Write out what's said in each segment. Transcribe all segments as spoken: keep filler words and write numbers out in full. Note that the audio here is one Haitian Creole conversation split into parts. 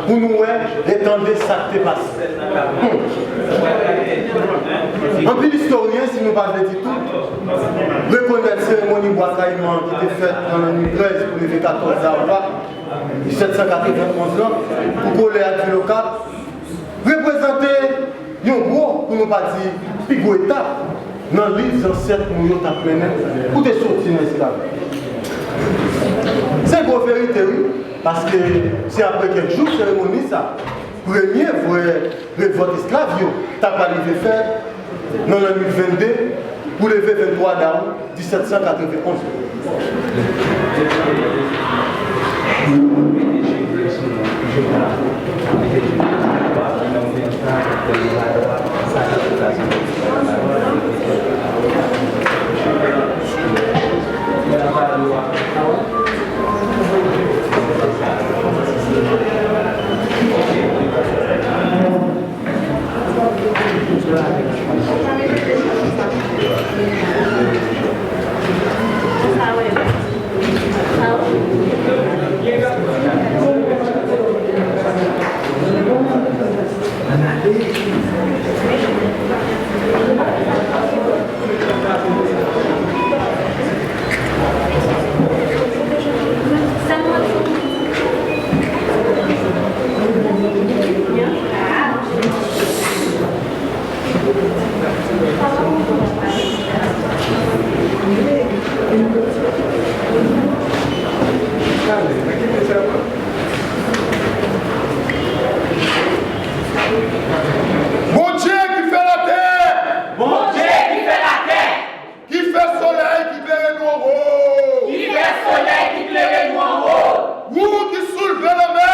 pou nou wè e tande sa k te pase. Hmm. Anpil istoryen, si nou pa vle di tout, rekonèt seremoni Bwa Kayiman an ki te fèt nan lannuit trèz pou leve katòz awa disèt san katrevenonz lan pou kolè Advilokap reprezante yon gwo, pou nou pa di pi gwo etap, nan liv zansèt nou yo t ap mennen pou te soti nan esklavaj. Se gwo verite, wi, paske se apre kèk jou seremoni sa, premye vrè revòlt esklav yo ta pral rive fè nan lannuit vennde pou leve venntwa dawou disèt san katrevenonz. Bondye ki fè latè! Bondye ki fè latè! Ki fè solèy ki klere nou anwo! Ki fè solèy ki klere nou anwo! Ou ki soulve lanmè!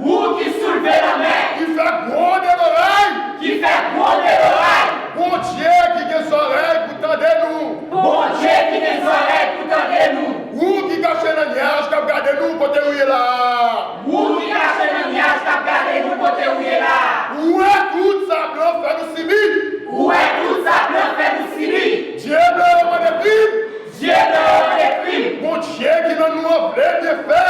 Ou ki soulve lanmè! Ki fè gwonde loray! Ki fè gwonde loray! Bondye ki gen zòrèy pou tande nou! Bondye ki gen zòrèy pou tande nou! Ou ki kache nan nyaj k ap gade nou kote ou ye la a! Ou ki kache nan nyaj k ap gade nou kote ou ye la a! Ou wè tout sa blan fè nou sibi! Ou wè tout sa blan fè nou sibi! Dye blan yo mande krim! Dye blan yo mande krim! Bondye ki nan nou an vle byenfè!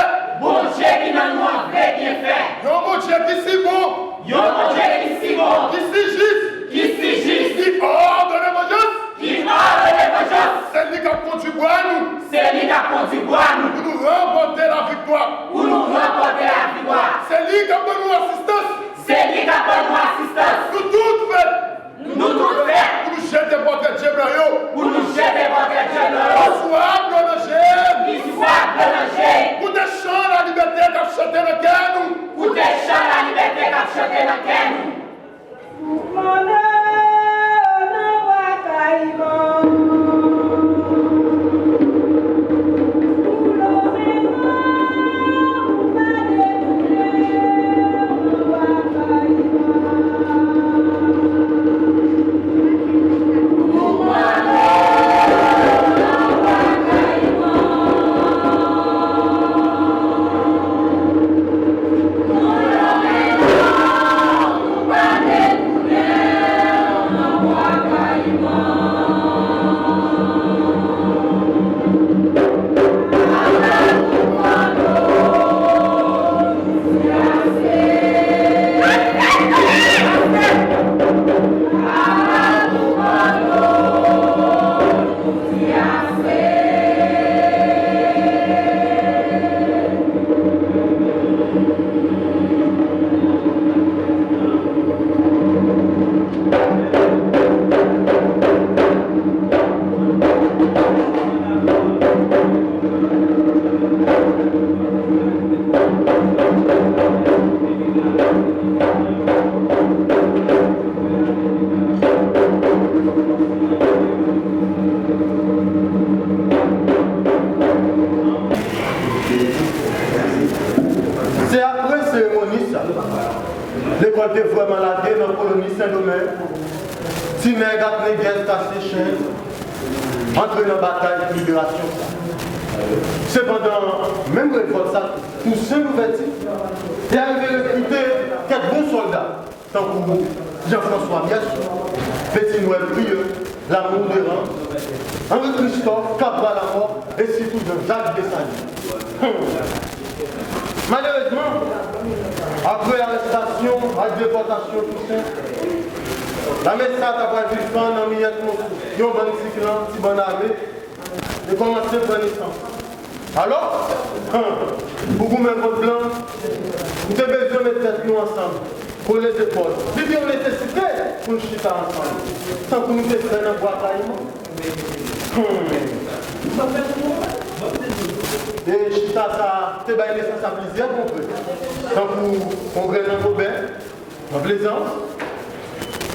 Bondye ki nan nou an vle byenfè! Yon Bondye ki si bon! Yon Bondye ki si bon! Ki si jis! Ki si jis! Ki òdone vanjans! Ki òdone vanjans! Se li k ap kondui bwa nou! Se li k ap kondui bwa nou! Pou nou ranpòte laviktwa! Pou nou ranpòte laviktwa! Se li k ap ban nou asistans! Se li k ap ban nou asistans! Nou tout fèt! Nou tout fèt! Pou nou jete pòtrè dye blan yo! Pou nou jete pòtrè dye blan yo! Ki swa blan nan je n! Ki swa blan nan je n! Koute chan lalibète k ap chante nan kè nou! Koute chan lalibète k ap chante nan kè nou! Mouvman nan Bwa Kayiman. Se apre seremoni sa, lekòl te vrèman lage nan koloni Sendomeng. Ti nèg ak nègès kase chenn, antre nan batay pou liberasyon sa. Sepandan, menm revòlt sa, Tousen Louvèti te arive rekrite kèk bon sòlda, tankou Jean François Miès, Petit Noël Prieur, Lamour Dérand, Henri Christophe, Cabral Amor, e sitou Jean Jacques Dessalines. Hmm. Malerezman, Apre arèstasyon ak depòtasyon Tousen, lame sa ta pral viv nan miyèt moso. Yon bann ti klan, ti bann ame, yo kòmanse pran nesans. Alò, han, pou goumen kont blan, nou te bezwen met tèt nou ansanm, kole zepòl. Li te yon nesesite pou n chita ansanm, tankou nou te fè nan Bwa Kayiman. Hmm. E chita sa a te bay nesans a plizyè kongrè, tankou kongrè nan Gobè, nan Plezans,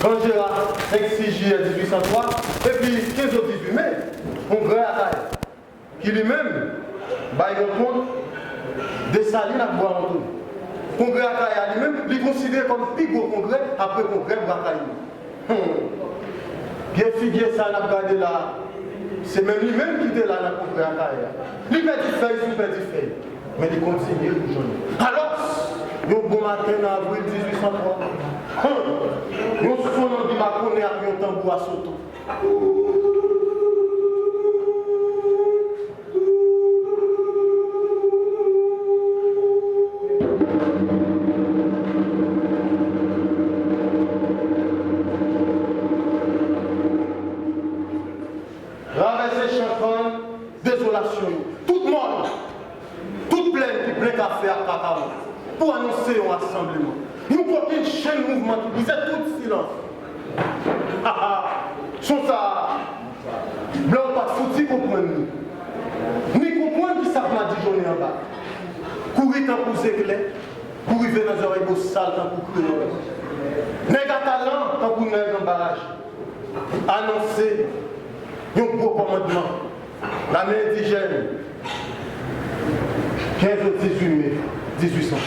Gran Jera, senk sis jiyè dizuit san twa, epi kenz o dizuit me, kongrè Akayè, ki li menm bay rankont Desalin ak Bwa Antoni. Kongrè Akayè a li menm, li konsidere kòm pi gwo kongrè apre kongrè Bwa Kayiman. Hmm. Vye figi sa n ap gade la, se menm li menm ki te la nan kongrè Akayè a. Li pèdi fèy sou pèdi fèy, men li kontinye boujonnen. Alò, yon bon maten nan avril dizuit san twa, hmm, yon son nan bi makonnen ak yon tanbou a soto. Travèse chan kann dezolasyon yo, tout mòn, tout plèn ki plen kafe ak kakao, pou anonse yon rasanbleman. Yon kokenn chenn mouvman ki brize tout silans. Ha, ha! Son sa a, blan yo pa t fouti konprann li, ni konprann ki sa k madijonnen anba. Kouri tankou zeklè, pou rive nan zòrèy bosal tankou kreyòl. Nèg a talan tankou nèg anbaraje. Anonse yon gwo kòmandman. Lame endijèn, kenz o dizuit me dizuit san.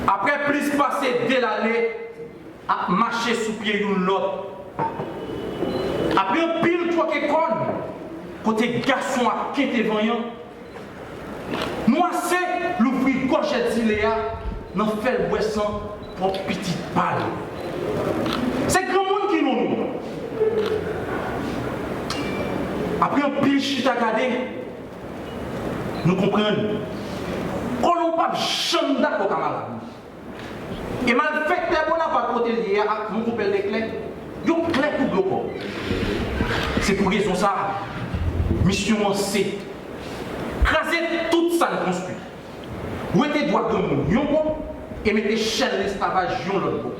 Apre plis pase de lane ap mache sou pye youn lòt, apre anpil twoke kòn kote gason ap kente vanyan, Nwase louvri gòjèt zile a nan fè l bwè san pwòp pitit pa l. Se granmoun ki non nou. Apre anpil chita gade, nou konprann. Kolon p ap janm dakò kamarad nou. E malfektè Bonapat kote l ye a ak mon konpè Leklè, yo klè kou dlo kòb. Se pou rezon sa a, misyon an se kraze tout sa n konstwi, wete dwa granmoun yon bò e mete chèn lesklavaj yon lòt bò.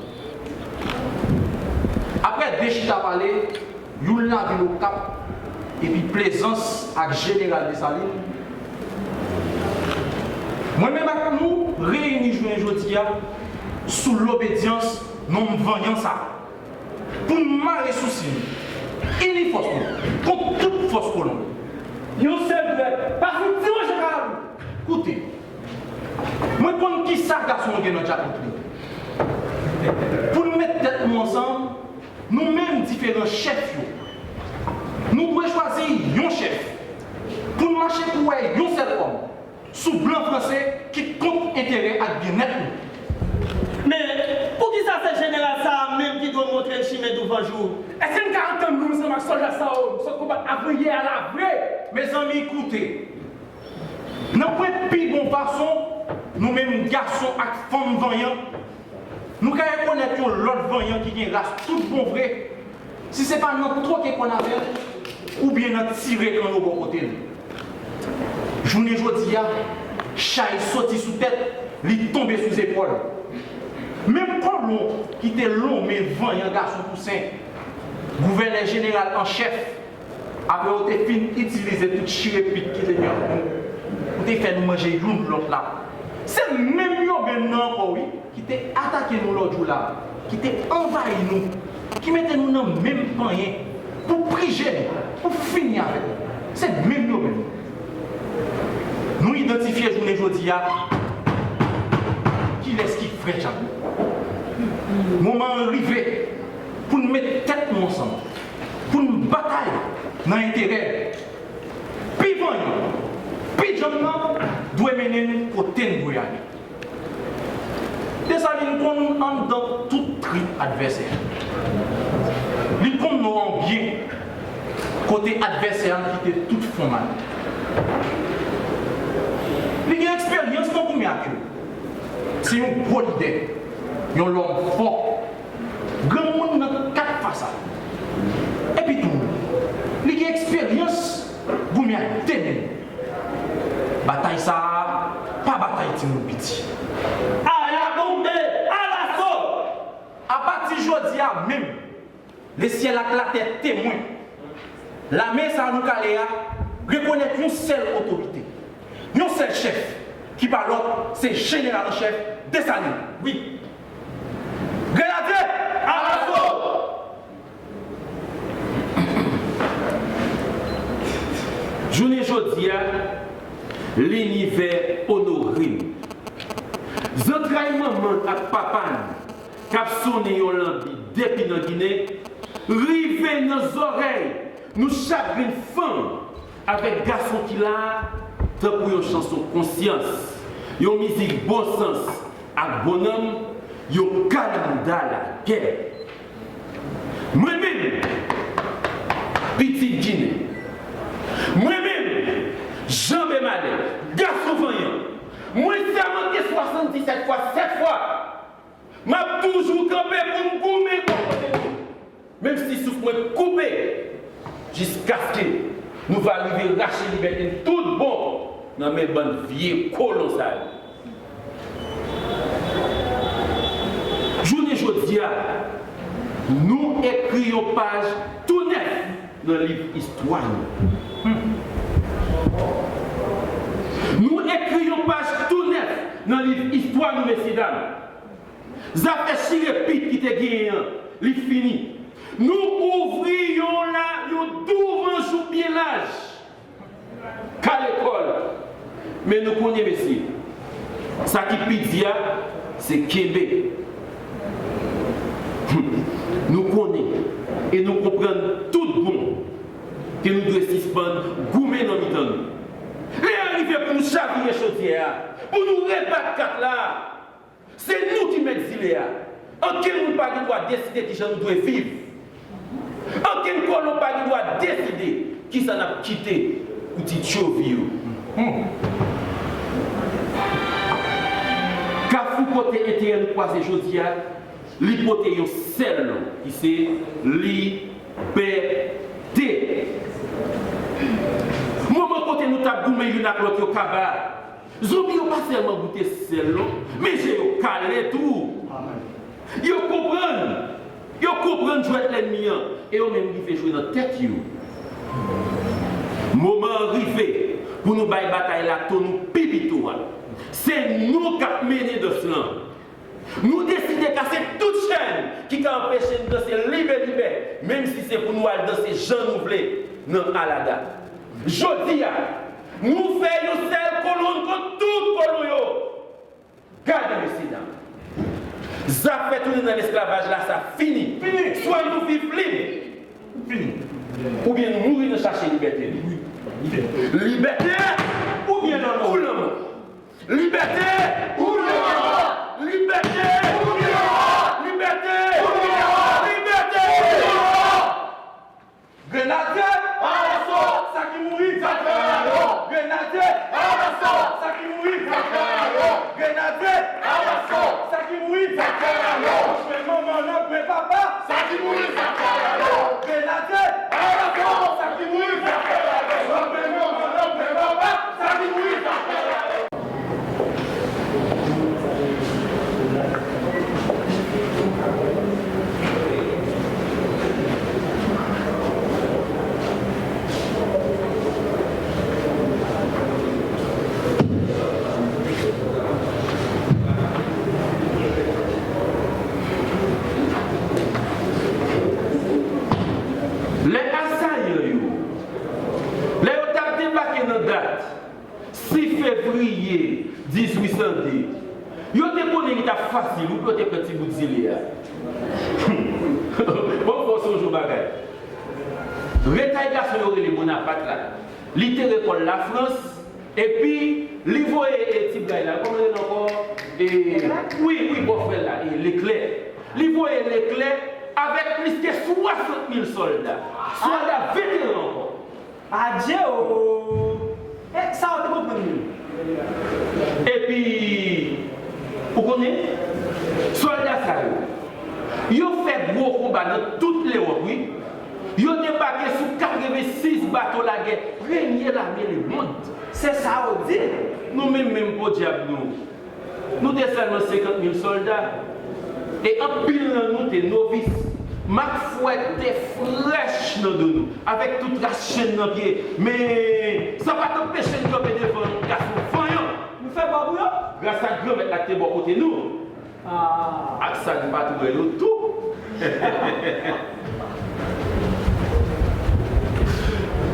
Apre de chita pale, youn lavil Okap, epi Plezans ak Jeneral Desalin, mwen menm ak nou reyini jounen jodi a sou lobedyans nonm vanyan sa a, pou n mare sousi nou, ini fòs nou kont tout fòs kolon. Yon sèl dwèt pa fouti ranje kalabou. Koute, mwen konn kisa gason an gen nan djakout li. Pou n met tèt nou ansanm, nou menm diferan chèf yo, nou dwe chwazi yon chèf pou n mache kou wè yon sèl òm sou blan franse ki kont enterè ak byennèt nou. Men, poukisa se jeneral sa a menm ki dwe montre n chimen douvan jou? Èske n ka antann nou ansanm ak sòlda sa yo n sot konbat avanyè a la vre? Mezanmi, koute! Nan pwen pi bon fason, nou menm gason ak fanm vanyan, nou ka rekonèt yon lòt vanyan ki gen ras tout bon vre, si se pa nan twoke kòn avè l, oubyen nan tire kanno bò kote l. Jounen jodi a, chay soti sou tèt, li tonbe sou zepòl. Menm kolon ki te lonmen vanyan gason Tousen, gouvènè jeneral an chèf, apre yo te fin itilize tout chire pit ki te gen ant nou, pou te fè nou manje youn lòt la. Se menm yo menm nan ankò, wi, ki te atake nou lòt jou la, ki te anvayi nou, ki mete nou nan menm panyen, pou prije nou, pou fini avèk nou. Se menm yo menm. Nou idantifye jounen jodi a kilès ki vrè djab. Moman an rive pou n met tèt nou ansanm, pou n batay nan enterè pi vanyan, pi djanm nan dwe mennen n kote n dwe ale. Desalin konn anndan tout trip advèsè a. Li konn non an byen kote advèsè a kite tout fon mal. Li gen eksperyans nan goumè ak yo. Se yon gwo lidè, yon lòm fò. Granmoun nan kat fasa. Epitou, li gen eksperyans goumè ak de men. Batay sa a pa batay timoun piti. A la bombe, a laso! Apati jodi a menm, lesyèl ak latè temwen. Lame sa a nou kale a rekonèt yon sèl otorite, yon sèl chèf, ki pa lòt, se jeneral an chèf Desalin. Wi. Grenadye, alaso! Jounen jodi a, linivè onore n. Zantray manman n ak papa n k ap sonnen yon lanbi depi nan Ginen, rive nan zòrèy nou chak grenn fanm avèk gason ki la a, tankou yon chanson konsyans, yon mizik bon sans ak bon nanm, yon kalinda lakè. Mwen menm, pitit Ginen, mwen menm, Jan Bemalè, gason vanyan, mwen sèmante swasanndisèt fwa sèt fwa, m ap toujou kanpe pou m goumen bò kote nou, menm si souf mwen koupe, jiskaske nou va rive rache libète n tout bon nan men bann vye kolon sa yo. Jounen jodi a, nou ekri yon paj tou nèf nan liv istwa nou. Nou ekri yon paj tou nèf nan liv istwa nou, mesyedam. Zafè chire pit ki te genyen an, li fini. Nou ouvri yon la, yon douvanjou byen laj. Men nou konnen, mesye, sa ki pi di a, se kenbe. Nou konnen e nou konprann tout bon ke nou dwe sispann goumen nan mitan nou. Lè a rive pou nou chavire chodyè a, pou nou rebat kat la. Se nou ki mèt zile a. Ankenn moun pa gen dwa deside kijan nou dwe viv. Ankenn kolon pa gen dwa deside kisa n ap kite pou ti tchovi yo. Hmm. Kafou kote enterè nou kwaze jodi a, li pote yon sèl non, ki se libète. Moman kote nou t ap goumen youn ak lòt yo kaba. Zonbi yo pa sèlman goute sèl non, men je yo kale tou. Yo konprann. Yo konprann jwèt lènmi an e yo menm rive jwe nan tèt yo. Moman an rive pou nou bay batay la ton nou pi pito a. Se nou k ap mennen dans lan. Nou deside kase tout chèn ki ka anpeche n danse libelibè, menm si se pou nou al danse jan nou vle nan alada. Jodi a, nou fè yon sèl kolonn kont tout kolon yo. Gade, mesye dam, zafè tounen nan lesklavaj la, sa fini. Fini. Swa nou viv lib, fini, oubyen nou mouri nan chache libète nou. Libète oubyen lanmò. Libète ou lanmò! Libète ou lanmò! Libète ou lanmò! Libète ou lanmò! Grenadye, alaso! Sa ki mouri, sa fè alo! Grenadye, alaso! Sa ki mouri, sa fè alo! Grenadye, alaso! Sa ki mouri, sa fè alo! Mwen manman nan, mwen papa! Sa ki mouri, sa fè alo! Grenadye, alaso! Sa ki mouri, sa fè alo! Mwen manman nan, mwen papa! Sa ki mouri, sa fè alo! Lè Asayan yo, lè yo t ap debake nan dat sis fevriye dizuit san de, yo te konnen li t ap fasil wi pou yo te pran ti bout zile a. Bon, fò w sonje yon bagay. Retay gason yo rele Bonapat la, li te rekòl Lafrans, epi li voye, e, ti bray la, kòman l rele ankò? E, wi, wi, bòfrè l la, e, Leklè. Li voye Leklè avèk plis ke swasant mil sòlda. Sòlda veteran ankò. Adje o! E sa w te konprann li? Epi, ou konnen, sòlda sa yo, yo fè gwo konba nan tout Lewòp, wi. Yo debake sou katrevensis bato lagè premye lame lemonn. Se sa w di? Nou menm menm, podyab nou. Nou te sèlman senkant mil sòlda, e anpil nan nou te novis. Mak fwèt te frèch nan do nou, avèk tout ras chenn nan pye. Men, sa pa t anpeche n kanpe devan yon gason vanyan. Nou fè bò pou yo? Gras ak Granmèt la ki te bò kote nou. Ah. Ak sa n pa t wè yo tou.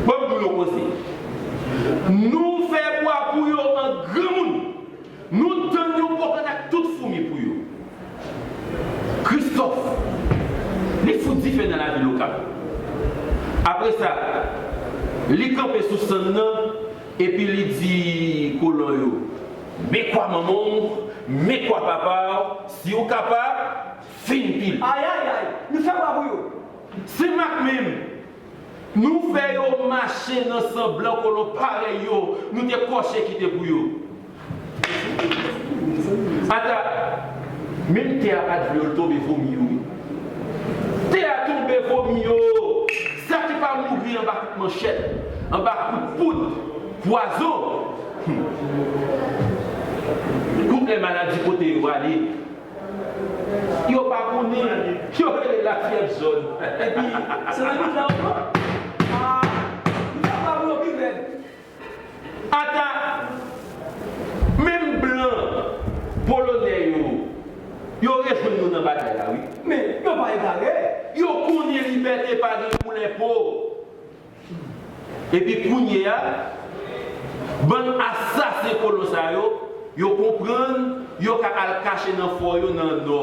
Ban m di w yon koze. Nou fè bwa pou yo an granmoun. Nou tann yon bò kann ak tout foumi pou yo. Kristòf, li fout dife nan lavil Okap. Apre sa, li kanpe sou sann nan, epi li di kolon yo, "Mets quoi maman, mets quoi papa, si w kapab, fin pile." Ayayay, nou fè bwa pou yo. Senmak menm, nou fè yo mache nan san blan kolon parèy yo, nou te kòche kite pou yo. Ata, menm tè a pa t vle yo, l tonbe vomi yo, wi. Tè a tonbe vomi yo. Sa ki pa mouri anba kout manchèt, anba kout poud, pwazon. Hmm. Tout lè maladi pote yo ale. Yo pa konnen, yo rele lafyèv jòn. Epi, se nan lit la ankò? Ah, li fè pa pou yo pi rèd. Ata, menm blan polonè yo, yo rejwenn nou nan batay la, wi. Men, yo pa egare. Yo konnen libète pa gen koulè po. Epi kounye a, Bann asasen kolon sa yo, yo konprann yo ka al kache nan fò yo nan Nò.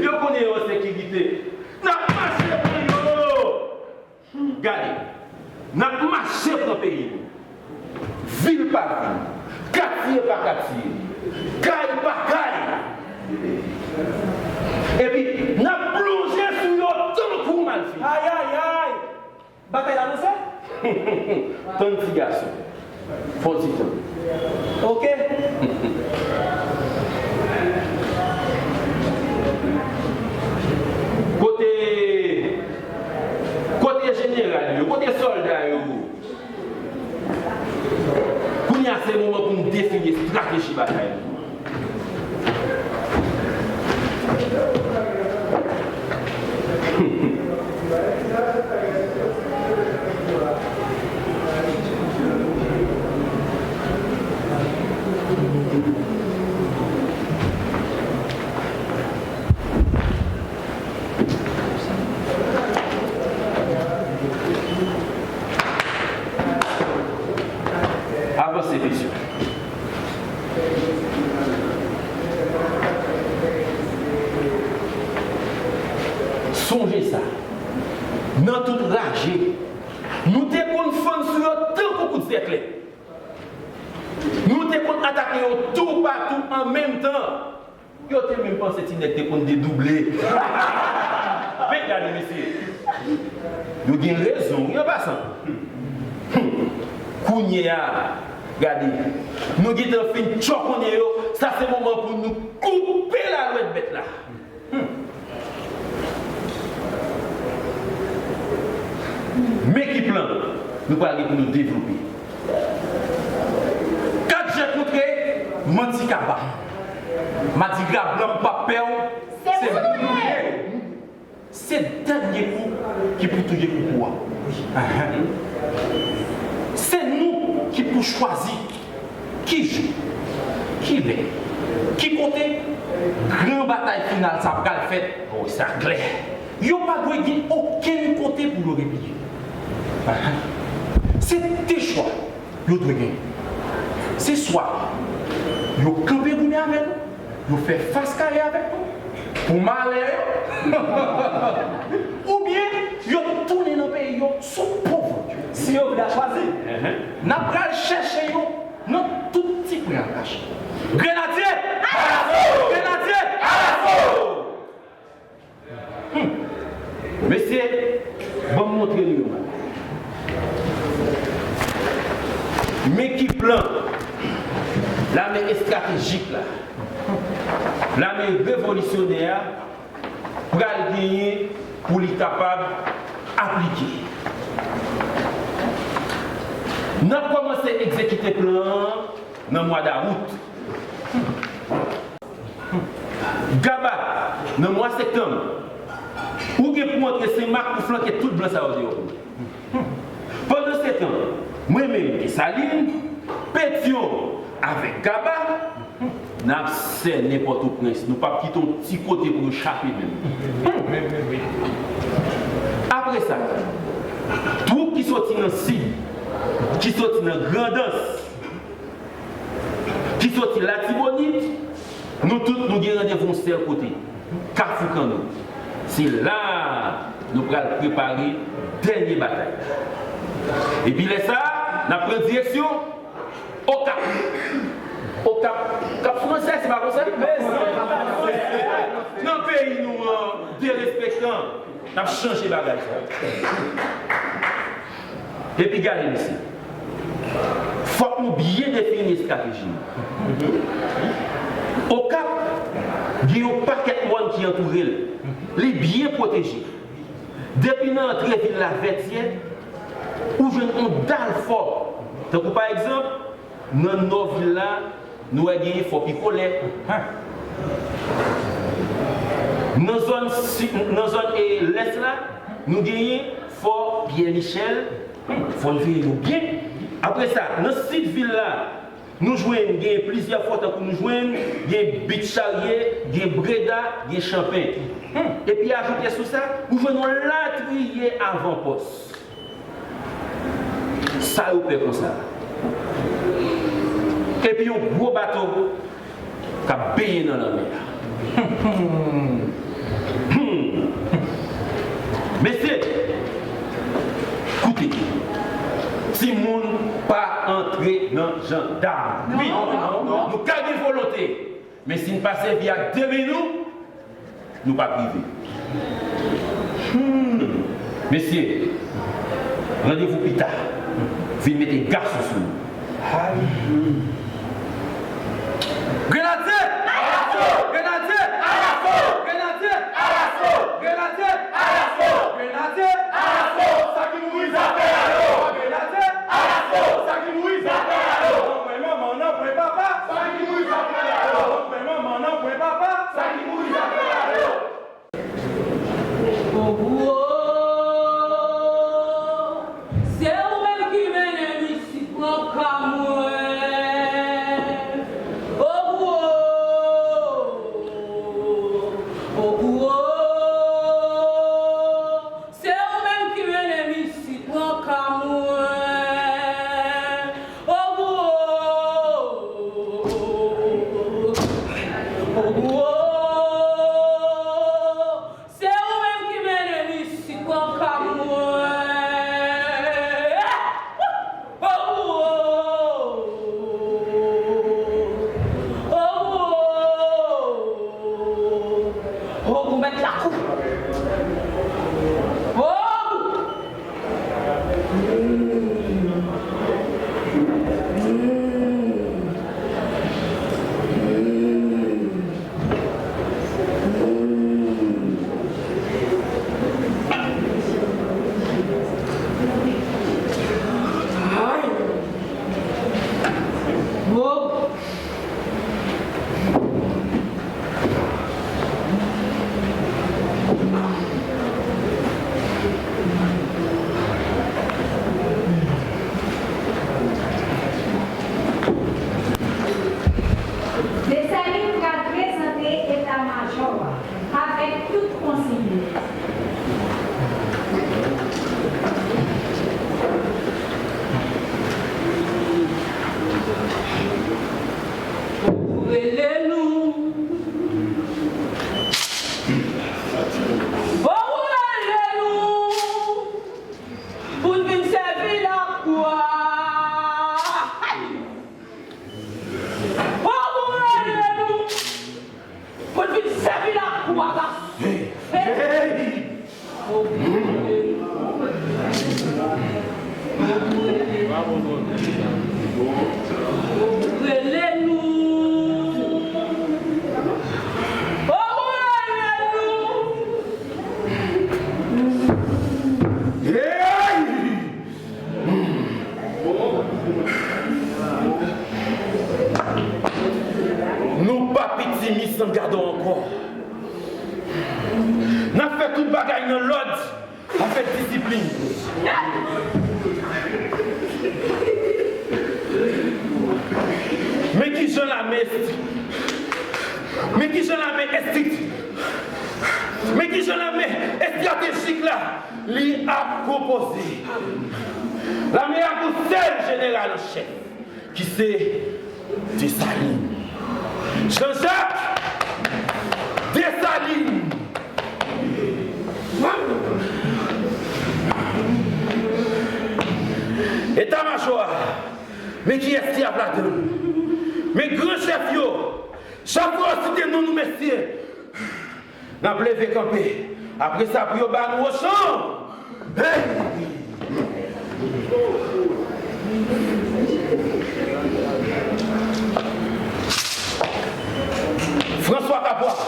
Yo konnen yo an sekirite. N ap mache pran yo! Gade, n ap mache pran peyi nou. Vil pa vil, katye pa katye, kay pa kay. Epi, n ap plonje sou yo tankou malfini. Ayayay! Batay la lanse? Tann ti gason. Fon ti tan. Ok. Kote, kote jeneral yo, kote sòlda yo? Kounye a se moman pou n defini estrateji batay nou. Avanse, mesye. Sonje sa, nan tout raje, nou te konn fann sou yo tankou kout zèklè. Nou te konn atake yo toupatou an menm tan. Yo te menm panse ti nèg te konn dedouble. Men gade, mesye. Yo gen rezon, wi, an pasan. Kounye a, gade, nou gentan fin tchòkonnen yo, sa se moman pou nou koupe lalwèt bèt la. Hmm. Men ki plan nou pral gen pou nou devlope. Kat je kontre, manti kaba. Madigra blan m p ap pè w, se moun nou ye. Se dènye kou ki pou touye koukou a. Ahan. Se nou ki pou chwazi ki jou, ki lè, ki kote gran batay final sa pral fèt. O, sa klè. Yo pa dwe gen okenn kote pou yo repliye. Ahan. Se de chwa yo dwe genyen. Se swa yo kanpe goumen avè nou, yo fè fas kare avèk nou pou malè yo, oubyen yo tounen nan peyi yo sou pwòp vant yo. Si yo vle chwazi, n ap pral chèche yo nan tout ti kwen an kache. Grenadye! Alasò! Grenadye! Alasò! Hmm. Mesye, ban m montre nou yon bagay. Men ki plan lame estratejik la, lame revolisyonè a pral genyen pou li kapab aplike. N ap kòmanse egzekite plan an nan mwa dawout. Gaba, nan mwa septanm, ou gen pou antre Senmak pou flanke tout blan sa yo deyò pou mwen. Pandansetan, mwen menm, Desalin, Petyon avèk Gaba, n ap sènen Pòtoprens. Nou p ap kite yon ti kote pou yo chape menm. Apre sa, twoup ki soti nan Sid, ki soti nan Grandans, ki soti Latibonit, nou tout nou gen randevou yon sèl kote, Kafou Kanno. Se la a nou pral prepare dènye batay la. Epi lè sa a, n ap pran direksyon Okap. Okap, Kap Fransè, se pa konsa? Nan peyi nou an, derespektan, n ap chanje bagay sa. Epi gade, mesye, fòk nou byen defini estrateji nou. Okap gen yon pakèt mòn ki antoure l. Li byen pwoteje. Depi nan antre vil la Vètyè, ou jwenn yon dal fò. Tankou pa egzanp, nan nò vil la, nou wè genyen fò Pikolè. Nan zòn si, nan zòn, e, lès la, nou genyen fò Pyè Michèl. Fò n veye yo byen. Apre sa, nan sid vil la, nou jwenn gen plizyè fò, tankou nou jwenn gen Bit Charye, gen Breda, gen Chanpen. Epi ajoute sou sa, ou jwenn yon latriye avanpòs. Sa yo pè konsa? Epi yon gwo bato k ap benyen nan lanmè a. Mesye, koute. Timoun pa antre nan jandam. Wi, nou ka gen volonte, men si n pa sèvi ak de men nou, nou p ap rive. Hmm. Mesye, randevou pita. Vin mete gason sou nou. Grenadye! Alaso! Grenadye! Alaso! Grenadye! Alaso! Grenadye! Alaso! Grenadye! Alaso! Sa ki mouri, zafè a yo! Grenadye! Alaso! Sa ki mouri, zafè a yo! Nan pwen manman, nan pwen papa! Sa ki mouri, zafè a yo! Nan pwen manman, nan pwen papa! Sa ki mouri, zafè a yo! Ogou o, se ou menm ki mennen m isit pran ka mwen. Ogou o, Ogou o, se ou menm ki mennen m isit pran ka mwen. Ogou o, Ogou o, se ou menm ki mennen m isit pran ka mwen. Ogou o, Ogou o, Ogou mèt lakou. Ogou! Desalin pral prezante eta majò a avèk tout konsiy li. Rele nou. Bon, rele nou pou n vin sèvi lakou a. Bon, rele nou. Pou n vin sèvi lakou a, la. Hey! Hey! Rele nou. Rele nou. Hey! Nou pa pitimi san gadò ankò. N ap fè tout bagay nan lòd avèk disiplin. Men kijan lame estrik, men kijan lame estrik, men kijan lame estratejik la li ap konpoze. Lame a gon sèl jeneral an chèf, ki se Desalin. Jean-Jacques Dessalines. Eta majò a, men kiyès ki ap ladan l? Men gran chèf yo, chak fwa yo site non nou, mesye, n ap leve kanpe. Apre sa, pou yo ba nou ochan. Hey! François Capois.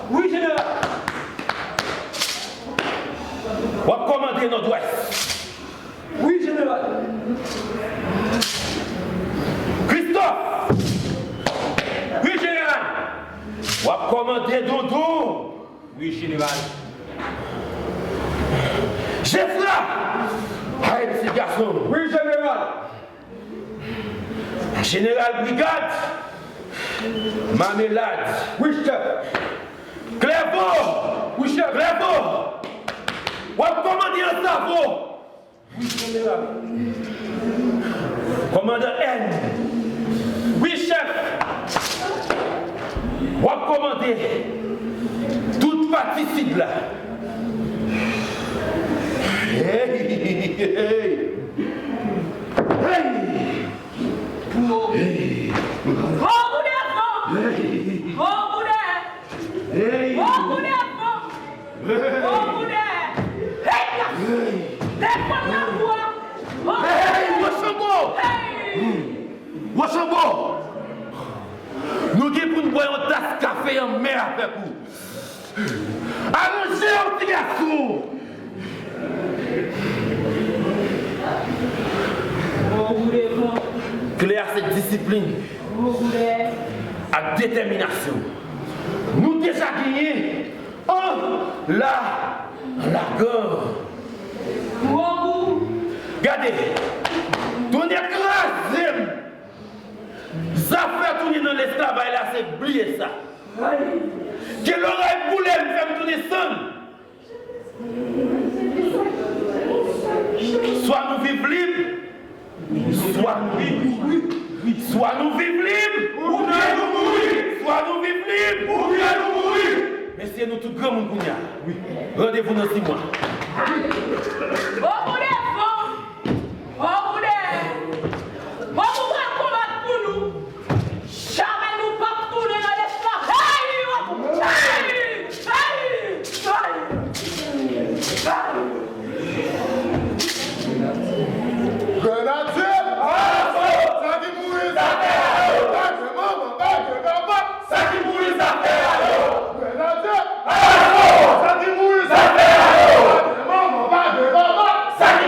Wi, jeneral. W ap kòmande Nòdwès. Wi, jeneral. Christophe. Wi, jeneral. W ap kòmande Dondon. Wi, jeneral. Jefra! Ay, mesye gason! Wi, jeneral! Jeneral Brigad! Mamelad! Wi, chèf! Klèvo! Wi, chèf! Klèvo! W ap kòmande Ansavo! Wi, jeneral. Kòmandan N. Wi, chèf. W ap kòmande tout pati sid la. Hey! Hey! Hey! Hey! Bon, bout de fon! Hey! Bon, bout de fon! Hey! Bon, bout de fon! Hey! Hey! Defann la pou an! Bon, hey! Wochanbo! Hey! Wochanbo! Nou gen pou n bwè yon tas kafe anmè avèk ou. Aranje w, ti gason! Kle a se disiplin ak detèminasyon. Nou deja genyen an la, an lagan. Gade, tonnè kraze m! Zafè tounen nan lesklavay la, se bliye sa. Ke loray boule m, fè m tounen sann. Swa nou viv lib, swa nou mouri. Swa nou viv lib, oubyen nou mouri. Swa nou viv lib, oubyen nou mouri. Mesye, nou tout granmoun kounye a. Randevou nan sis mwa. Bon, pou devan. Bon, pou dèyè. Bon, nou pral konbat pou nou. Jamè nou p ap tounen nan lesklavay. Hey! Hey! Hey! Hey! Grenadye! Aso! Sa ki mouri, sa fè ayo! Bagay manman, bagay papa! Sa ki mouri, sa fè ayo! Grenadye! Aso! Sa ki mouri, sa fè ayo! Bagay manman, bagay papa! Sa ki